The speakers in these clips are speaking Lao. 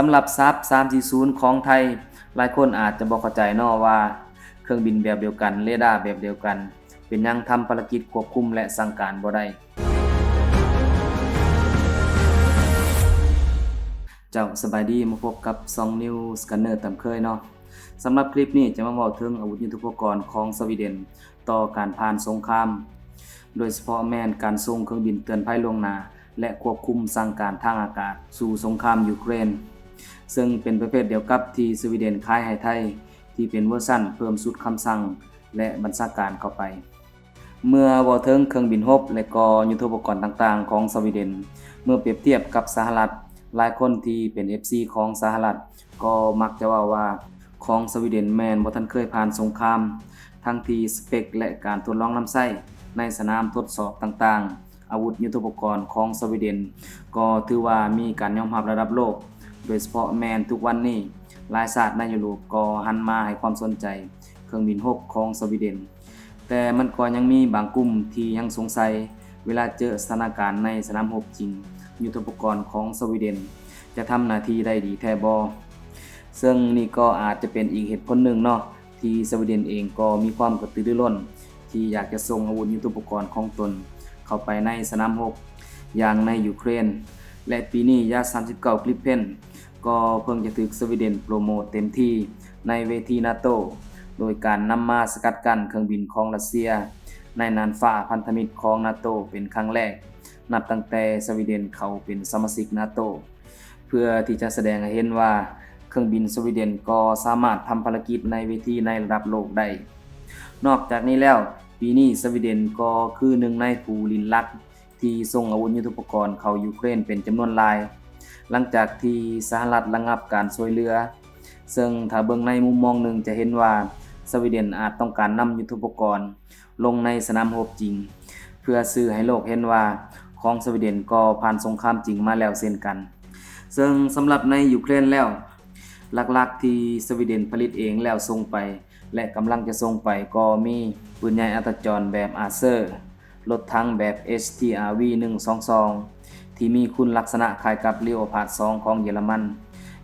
ສຳລັບ SAP ສາມສີ່ສູນຂອງໄທ, ຫຼາຍຄົນອາດຈະບໍ່ເຂົ້າໃຈເນາະວ່າ ເຄື່ອງບິນແບບດຽວກັນ, ເຣດາແບບດຽວກັນ, ເປັນຫຍັງທຳພາລະກິດຄວບຄຸມ ແລະ ສັ່ງການບໍ່ໄດ້? ເຈົ້າ, ສະບາຍດີ, ມາພົບກັບຊ່ອງ News Scanner ຕາມເຄີຍເນາະ. ສຳລັບຄລິບນີ້ຈະມາເວົ້າເຖິງອາວຸດຍຸດໂທປະກອນຂອງສະວີເດັນຕໍ່ການຜ່ານສົງຄາມ, ໂດຍສະເພາະແມ່ນການສົ່ງເຄື່ອງບິນເຕືອນໄພລ່ວງໜ້າ ແລະ ຄວບຄຸມສັ່ງການທາງອາກາດສູ່ສົງຄາມຢູເຄຣນ, ເຊິ່ງເປັນປະເພດດຽວກັບທີ່ສະວີເດັນຂາຍໃຫ້ໄທ, ທີ່ເປັນເວີຊັນເພີ່ມຊຸດຄຳສັ່ງ ແລະ ບັນຊາການເຂົ້າໄປ. ເມື່ອເວົ້າເຖິງເຄື່ອງບິນຮົບ ແລະ ກໍຍຸດໂທປະກອນຕ່າງໆຂອງສະວີເດັນ ເມື່ອປຽບທຽບກັບສະຫະລັດ, ຫຼາຍຄົນທີ່ເປັນ ເອັຟຊີ ຂອງສະຫະລັດ ກໍມັກຈະເວົ້າວ່າ ຂອງສະວີເດັນແມ່ນບໍ່ທັນເຄີຍຜ່ານສົງຄາມ, ທັງທີ່ສະເປັກ ແລະ ການທົດລອງນຳໃຊ້ໃນສະໜາມທົດສອບຕ່າງໆ, ອາວຸດຍຸດໂທປະກອນຂອງສະວີເດັນກໍຖືວ່າມີການຍອມຮັບລະດັບໂລກ, ໂດຍສະເພາະແມ່ນທຸກວັນນີ້ ຫຼາຍຊາດໃນຢູໂຣບກໍຫັນມາໃຫ້ຄວາມສົນໃຈເຄື່ອງບິນຮົບຂອງສະວີເດັນ. ແຕ່ມັນກໍຍັງມີບາງກຸ່ມທີ່ຍັງສົງໄສ ເວລາເຈີສະຖານະການໃນສະໜາມຮົບຈິງ, ຍຸດໂທປະກອນຂອງສະວີເດັນຈະທຳໜ້າທີ່ໄດ້ດີແທ້ບໍ່? ເຊິ່ງນີ້ກໍອາດຈະເປັນອີກເຫດຜົນໜຶ່ງເນາະ ທີ່ສະວີເດັນເອງກໍມີຄວາມກະຕືລືລົ້ນ ທີ່ຢາກຈະສົ່ງອາວຸດຍຸດໂທປະກອນຂອງຕົນເຂົ້າໄປໃນສະໜາມຮົບ ຢ່າງໃນຢູເຄຣນ, ແລະ ປີນີ້ ຢາສາມສິບເກົ້າ Gripen ກໍເພິ່ງຈະຖືກສະວີເດັນໂປຣໂມດເຕັມທີ່ໃນເວທີນາໂຕ ໂດຍການນຳມາສະກັດກັ້ນເຄື່ອງບິນຂອງຣັດເຊຍໃນນ່ານຟ້າພັນທະມິດຂອງນາໂຕເປັນຄັ້ງແລກ ນັບຕັ້ງແຕ່ສະວີເດັນເຂົ້າເປັນສະມາຊິກນາໂຕ, ເພື່ອທີ່ຈະສະແດງໃຫ້ເຫັນວ່າເຄື່ອງບິນສະວີເດັນກໍສາມາດທຳພາລະກິດໃນເວທີໃນລະດັບໂລກໄດ້. ນອກຈາກນີ້ແລ້ວ, ປີນີ້ສະວີເດັນກໍຄືໜຶ່ງໃນຜູ້ຫຼິ້ນຫຼັກ ທີ່ສົ່ງອາວຸດຍຸດໂທປະກອນເຂົ້າຢູເຄຣນເປັນຈຳນວນຫຼາຍ, ຫຼັງຈາກທີ່ສະຫະລັດລະງັບການຊ່ວຍເຫຼືອ, ເຊິ່ງຖ້າເບິ່ງໃນມຸມມອງໜຶ່ງຈະເຫັນວ່າ ສະວີເດັນອາດຕ້ອງການນຳຍຸດໂທປະກອນລົງໃນສະໜາມຮົບຈິງ ເພື່ອສື່ໃຫ້ໂລກເຫັນວ່າຂອງສະວີເດັນກໍຜ່ານສົງຄາມຈິງມາແລ້ວເຊັ່ນກັນ. ເຊິ່ງສຳລັບໃນຢູເຄຣນແລ້ວ, ຫຼັກໆທີ່ສະວີເດັນຜະລິດເອງແລ້ວສົ່ງໄປ ແລະ ກຳລັງຈະສົ່ງໄປກໍມີ ປືນໃຫຍ່ອັດຕາຈອນແບບ Archer, ລົດຖັງແບບ ເອັດທີອາວີ ໜຶ່ງສອງສອງ ທີ່ມີຄຸນລັກສະນະຄ້າຍກັບ Leopard ສອງ ຂອງເຢຍລະມັນ,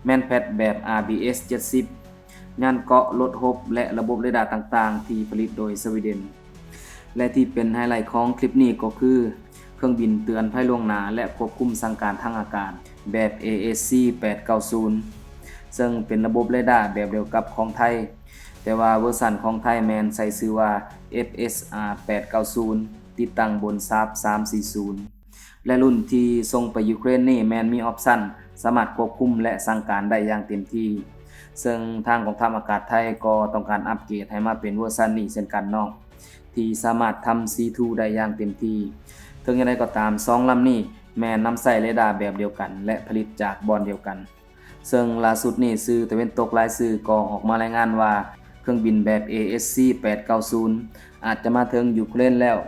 ແມນແພັດແບບ ອາບີເອັສ ເຈັດສິບ, ຍານເກາະ, ລົດຮົບ ແລະ ລະບົບເຣດາຕ່າງໆທີ່ຜະລິດໂດຍສະວີເດັນ. ແລະ ທີ່ເປັນໄຮໄລຂອງຄລິບນີ້ກໍຄື ເຄື່ອງບິນເຕືອນໄພລ່ວງໜ້າ ແລະ ຄວບຄຸມສັ່ງການທາງອາກາດແບບ ເອເອຊີ ແປດເກົ້າສູນ ເຊິ່ງເປັນລະບົບເຣດາແບບດຽວກັບຂອງໄທ, ແຕ່ວ່າເວີຊັນຂອງໄທແມ່ນໃຊ້ຊື່ວ່າ ເອັຟເອັສອາ ແປດເກົ້າສູນ ຕິດຕັ້ງບົນ SAP ສາມສີ່ສູນ ແລະ ລຸ້ນທີ່ສົ່ງໄປຢູເຄຣນນີ້ແມ່ນມີອອບຊັນສາມາດຄວບຄຸມ ແລະ ສັ່ງການໄດ້ຢ່າງເຕັມທີ່, ເຊິ່ງທາງກອງທັບອາກາດໄທກໍຕ້ອງການອັບເກຣດໃຫ້ມາເປັນເວີຊັນນີ້ເຊັ່ນກັນເນາະ ທີ່ສາມາດທຳ ຊີທູ ໄດ້ຢ່າງເຕັມທີ່. ເຖິງຢ່າງໃດກໍຕາມ, ສອງລຳນີ້ແມ່ນນຳໃຊ້ເຣດາແບບດຽວກັນ ແລະ ຜະລິດຈາກບ່ອນດຽວກັນ. ເຊິ່ງລ່າສຸດນີ້ ສື່ຕາເວັນຕົກຫຼາຍສື່ກໍອອກມາລາຍງານວ່າ ເຄື່ອງບິນແບບ ເອເອຊີ ແປດເກົ້າສູນ ອາດຈະມາເຖິງຢູເຄຣນແລ້ວ,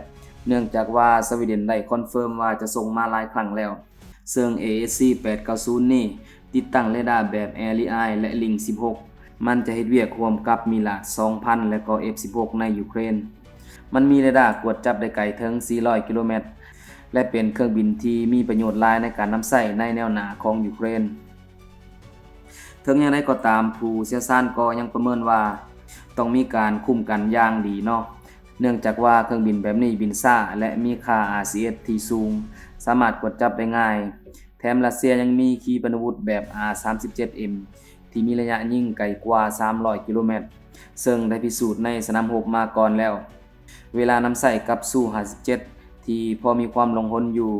ເນື່ອງຈາກວ່າສະວີເດັນໄດ້ຄອນເຟີມວ່າຈະສົ່ງມາຫຼາຍຄັ້ງແລ້ວ. ເຊິ່ງ ເອເອຊີ ແປດເກົ້າສູນນີ້ ຕິດຕັ້ງເຣດາແບບ Arri ແລະ Link ສິບຫົກ. ມັນຈະເຮັດວຽກຮ່ວມກັບ Mirage ສອງພັນ ແລະ ກໍ ເອັຟສິບຫົກ ໃນຢູເຄຣນ. ມັນມີເຣດາກວດຈັບໄດ້ໄກເຖິງສີ່ຮ້ອຍກິໂລແມັດ ແລະ ເປັນເຄື່ອງບິນທີ່ມີປະໂຫຍດຫຼາຍໃນການນຳໃຊ້ໃນແນວໜ້າຂອງຢູເຄຣນ. ເຖິງຢ່າງໃດກໍຕາມ, ຜູ້ຊ່ຽວຊານກໍຍັງປະເມີນວ່າຕ້ອງມີການຄຸ້ມກັນຢ່າງດີເນາະ, ເນື່ອງຈາກວ່າເຄື່ອງບິນແບບນີ້ບິນຊ້າ ແລະ ມີຄ່າ ອາຣ໌ຊີເອັສ ທີ່ສູງ, ສາມາດກວດຈັບໄດ້ງ່າຍ. ແຖມຣັດເຊຍຍັງມີຂີປະນາວຸດແບບ ອາ ສາມສິບເຈັດເອັມ ທີ່ມີໄລຍະຍິງໄກກວ່າສາມຮ້ອຍກິໂລແມັດ, ເຊິ່ງໄດ້ພິສູດໃນສະໜາມຮົບມາກ່ອນແລ້ວ. ເວລານຳໃຊ້ກັບ Su ຫ້າສິບເຈັດ ທີ່ພໍມີຄວາມລົງຫົນຢູ່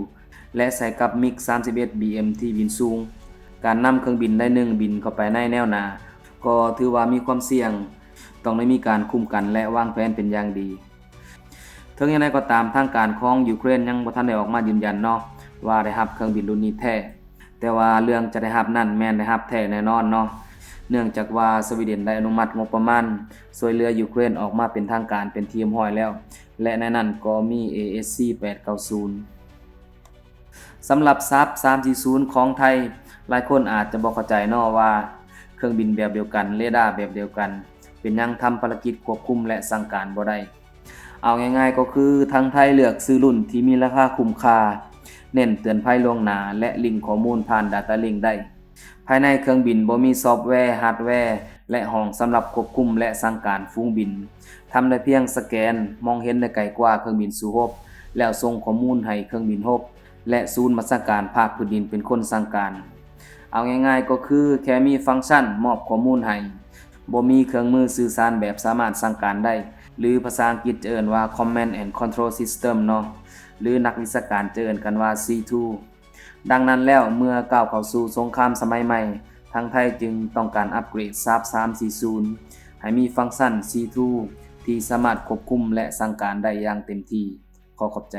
ແລະ ໃສ່ກັບ MiG ສາມສິບເອັດ ບີເອັມ ທີ່ບິນສູງ, ການນຳເຄື່ອງບິນໃດໜຶ່ງບິນເຂົ້າໄປໃນແນວໜ້າ ກໍຖືວ່າມີຄວາມສ່ຽງ, ຕ້ອງໄດ້ມີການຄຸ້ມກັນ ແລະ ວາງແຜນເປັນຢ່າງດີ. ເຖິງຢ່າງໃດກໍຕາມ, ທາງການຂອງຢູເຄຣນຍັງບໍ່ທັນໄດ້ອອກມາຢືນຢັນເນາະ ວ່າໄດ້ຮັບເຄື່ອງບິນລຸ້ນນີ້ແທ້. ແຕ່ວ່າເລື່ອງຈະໄດ້ຮັບນັ້ນແມ່ນໄດ້ຮັບແທ້ແນ່ນອນເນາະ, ເນື່ອງຈາກວ່າສະວີເດັນໄດ້ອະນຸມັດງົບປະມານຊ່ວຍເຫຼືອຢູເຄຣນອອກມາເປັນທາງການເປັນທີ່ຮຽບຮ້ອຍແລ້ວ ແລະ ໃນນັ້ນກໍມີ ເອເອຊີ ແປດເກົ້າສູນ. ສຳລັບ SAP ສາມສີ່ສູນຂອງໄທ, ຫຼາຍຄົນອາດຈະບໍ່ເຂົ້າໃຈເນາະວ່າ ເຄື່ອງບິນແບບດຽວກັນ, ເຣດາແບບດຽວກັນ, ເປັນຫຍັງທຳພາລະກິດຄວບຄຸມ ແລະ ສັ່ງການບໍ່ໄດ້? ເອົາງ່າຍໆກໍຄື ທາງໄທເລືອກຊື້ລຸ້ນທີ່ມີລາຄາຄຸ້ມຄ່າ, ເນັ້ນເຕືອນໄພລ່ວງໜ້າ ແລະ ລິ້ງຂໍ້ມູນຜ່ານ Data Link ໄດ້. ພາຍໃນເຄື່ອງບິນບໍ່ມີຊອບແວ, ຮາດແວ ແລະ ຫ້ອງສຳລັບຄວບຄຸມ ແລະ ສັ່ງການຝູງບິນ. ທຳໄດ້ພຽງສະແກນ, ມອງເຫັນໄດ້ໄກກວ່າເຄື່ອງບິນສູ້ຮົບ, ແລ້ວສົ່ງຂໍ້ມູນໃຫ້ເຄື່ອງບິນຮົບ ແລະ ສູນບັນຊາການພາກພື້ນດິນເປັນຄົນສັ່ງການ. ເອົາງ່າຍໆກໍຄືແຄ່ມີຟັງຊັນມອບຂໍ້ມູນໃຫ້, ບໍ່ມີເຄື່ອງມືສື່ສານແບບສາມາດສັ່ງການໄດ້ ຫຼື ພາສາອັງກິດຈະເອີ້ນວ່າ Command and Control System ເນາະ ຫຼື ນັກວິຊາການຈະເອີ້ນກັນວ່າ ຊີທູ. ດັ່ງນັ້ນແລ້ວ, ເມື່ອກ້າວເຂົ້າສູ່ສົງຄາມສະໄໝໃໝ່, ທາງໄທຈຶ່ງຕ້ອງການອັບເກຣດ SAP ສາມສີ່ສູນ ໃຫ້ມີຟັງຊັນ ຊີທູ ທີ່ສາມາດຄວບຄຸມ ແລະ ສັ່ງການໄດ້ຢ່າງເຕັມທີ່. ຂໍຂອບໃຈ.